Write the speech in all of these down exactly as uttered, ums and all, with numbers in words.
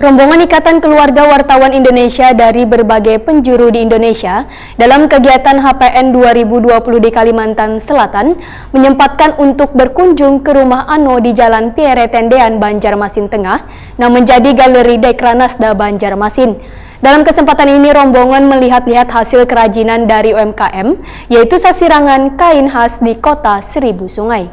Rombongan Ikatan Keluarga Wartawan Indonesia dari berbagai penjuru di Indonesia dalam kegiatan H P N dua ribu dua puluh di Kalimantan Selatan menyempatkan untuk berkunjung ke rumah Ano di Jalan Pierre Tendean, Banjarmasin Tengah, yang menjadi Galeri Dekranasda Banjarmasin. Dalam kesempatan ini, rombongan melihat-lihat hasil kerajinan dari U M K M, yaitu sasirangan kain khas di Kota Seribu Sungai.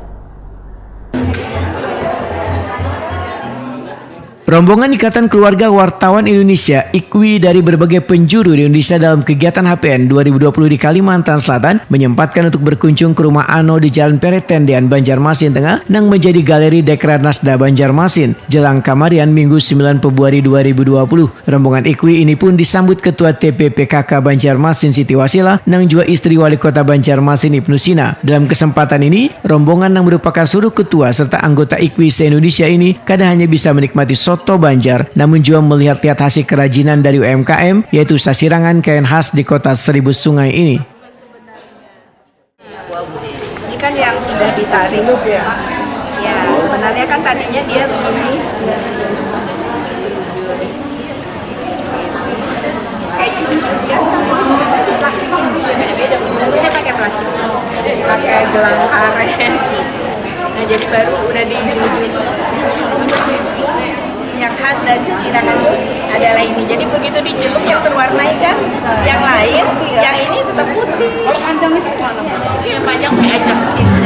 Rombongan Ikatan Keluarga Wartawan Indonesia, I K W I, dari berbagai penjuru di Indonesia dalam kegiatan H P N dua ribu dua puluh di Kalimantan Selatan menyempatkan untuk berkunjung ke rumah Ano di Jalan Peret Tendean, Banjarmasin Tengah, nang menjadi Galeri Dekranasda Banjarmasin, jelang kamarian Minggu sembilan Februari dua ribu dua puluh. Rombongan I K W I ini pun disambut Ketua T P P K K Banjarmasin Siti Wasila, nang jua istri Wali Kota Banjarmasin Ibnu Sina. Dalam kesempatan ini, rombongan nang merupakan seluruh ketua serta anggota I K W I se-Indonesia ini kada hanya bisa menikmati soto Banjar, namun jua melihat-lihat hasil kerajinan dari U M K M, yaitu sasirangan kain khas di Kota Seribu Sungai ini. Ini kan yang sudah ditarik. Ya, sebenarnya kan tadinya dia begini. Kayak biasa, plastik ini beda-beda. Bungkusnya pakai plastik, pakai gelang karet. Nah, jadi baru udah di yang khas dari sasirangan tuh adalah ini. Jadi begitu diceluk yang terwarnai kan, yang lain, yang ini tetap putih. Yang panjang saya ajak.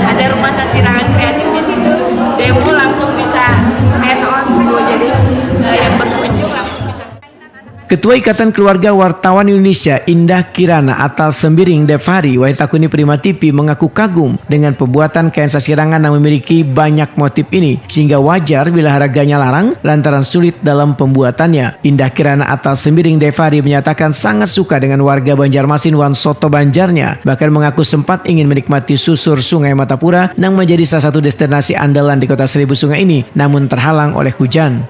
Ada rumah sasirangan kreatif di situ. Demo langsung bisa head on. Jadi eh, yang berkunjung langsung bisa. Ketua Ikatan Keluarga Wartawan Indonesia, Indah Kirana Atal Sembiring Devhari, wayah takuni Prima T V, mengaku kagum dengan pembuatan kain sasirangan yang memiliki banyak motif ini, sehingga wajar bila harganya larang lantaran sulit dalam pembuatannya. Indah Kirana Atal Sembiring Devhari menyatakan sangat suka dengan warga Banjarmasin wan soto Banjarnya, bahkan mengaku sempat ingin menikmati susur Sungai Matapura nang menjadi salah satu destinasi andalan di Kota Seribu Sungai ini, namun terhalang oleh hujan.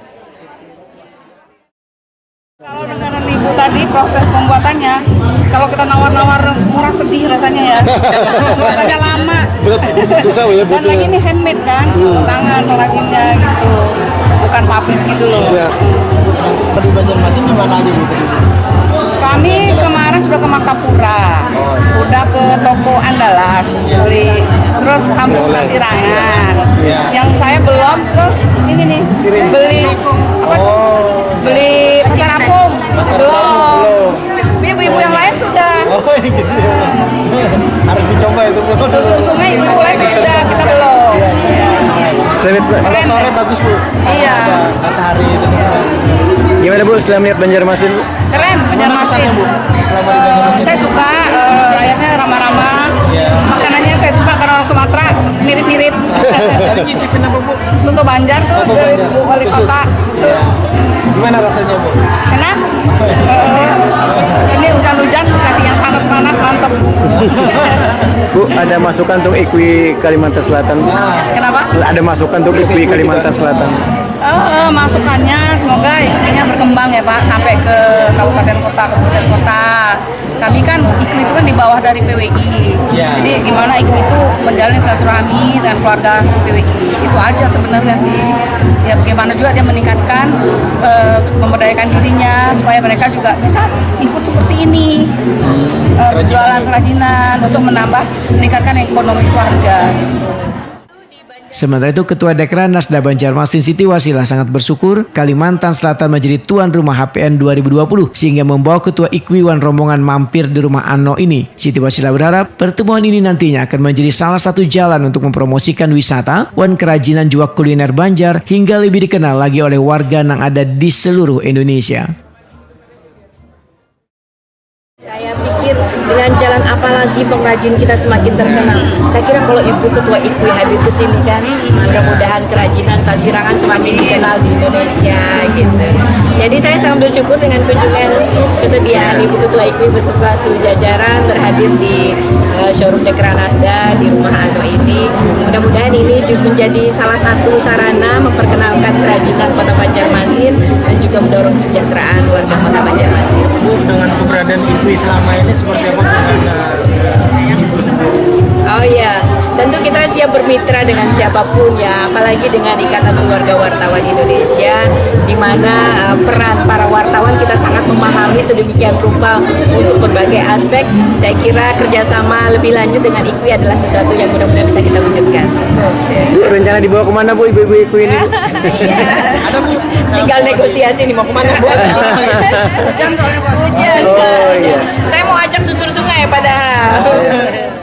Kalau dengaran ibu tadi proses pembuatannya, kalau kita nawar-nawar murah sedih rasanya ya. Pembuatannya lama. Berat, susah ya Dan lagi ini handmade kan, tangan pengrajinnya gitu, bukan pabrik gitu loh. Ya. Di Banjarmasin di mana aja bu? Kami kemarin sudah ke Martapura, udah ke toko Andalas, beli, terus Kampung Kasirangan. Yang saya belum ke ini nih, beli apa? Oh, Beli pasar apung. Pasar Belum. Apung, belum. Ini ibu-ibu yang lain sudah. Oh gitu. Harus dicoba itu bu. Susur sungai ibu lain sudah, kita belum. Kalau sore bagus bu. Iya. Matahari itu. Gimana bu, setelah melihat Banjarmasin bu? Keren Gimana kesannya Banjarmasin. bu? Selama di Eh, Banjarmasin. saya suka eh, rakyatnya ramah-ramah. Iya. Makanannya saya suka karena orang Sumatera, mirip-mirip. Tadi ngicipin apa bu? Soto Banjar tuh Soto dari Banjar. Bu Wali Khusus. Kota. Sus. Gimana rasanya bu? Enak. Eh, ini hujan-hujan kasih yang panas-panas, mantep. Bu, ada masukan untuk I K W I Kalimantan Selatan bu? Kenapa? Ada masukan untuk I K W I Kalimantan Selatan? Eh, masukannya semoga ikunya berkembang ya Pak, sampai ke kabupaten kota, kabupaten kota. Kami kan I K W I itu kan di bawah dari P W I. Ya. Jadi gimana I K W I itu menjalin silaturahmi dengan keluarga P W I. Itu aja sebenarnya sih. Ya bagaimana juga dia meningkatkan eh, memberdayakan dirinya supaya mereka juga bisa ikut seperti ini. Eh, berjualan kerajinan untuk menambah meningkatkan ekonomi keluarga. Sementara itu, Ketua Dekranasda Banjarmasin Siti Wasilah sangat bersyukur Kalimantan Selatan menjadi tuan rumah H P N dua ribu dua puluh, sehingga membawa Ketua I K W I wan rombongan mampir di rumah Ano ini. Siti Wasilah berharap pertemuan ini nantinya akan menjadi salah satu jalan untuk mempromosikan wisata wan kerajinan jua kuliner Banjar hingga lebih dikenal lagi oleh warga nang ada di seluruh Indonesia. Saya pikir dengan jalan apa lagi pengrajin kita semakin terkenal. Saya kira kalau Ibu Ketua I K W I hadir ke sini kan, mudah-mudahan kerajinan sasirangan semakin dikenal di Indonesia gitu. Jadi saya sangat bersyukur dengan kunjungan kesediaan Ibu Ketua I K W I beserta seluruh jajaran berhadir di eh, showroom Dekranasda di rumah Ano ini. Mudah-mudahan ini juga menjadi salah satu sarana memperkenalkan kerajinan Kota Banjarmasin dan juga mendorong kesejahteraan warga Kota Banjarmasin. Bu, dengan keberadaan I K W I selama ini seperti apa bu dengan eh, Ibu sendiri? Oh iya, tentu kita siap bermitra dengan siapapun ya, apalagi dengan Ikatan Keluarga Wartawan Indonesia, di mana uh, peran para wartawan kita sangat memahami sedemikian rupa untuk berbagai aspek. Saya kira kerjasama lebih lanjut dengan I K W I adalah sesuatu yang mudah-mudahan bisa kita wujudkan. Bu, rencana dibawa kemana, Bu, ibu-ibu I K W I ini, Bu? Iya. Tinggal negosiasi nih, mau kemana, Bu? Hujan soalnya, Pak. Hujan. Oh, iya. Saya mau ajak susur sungai padahal.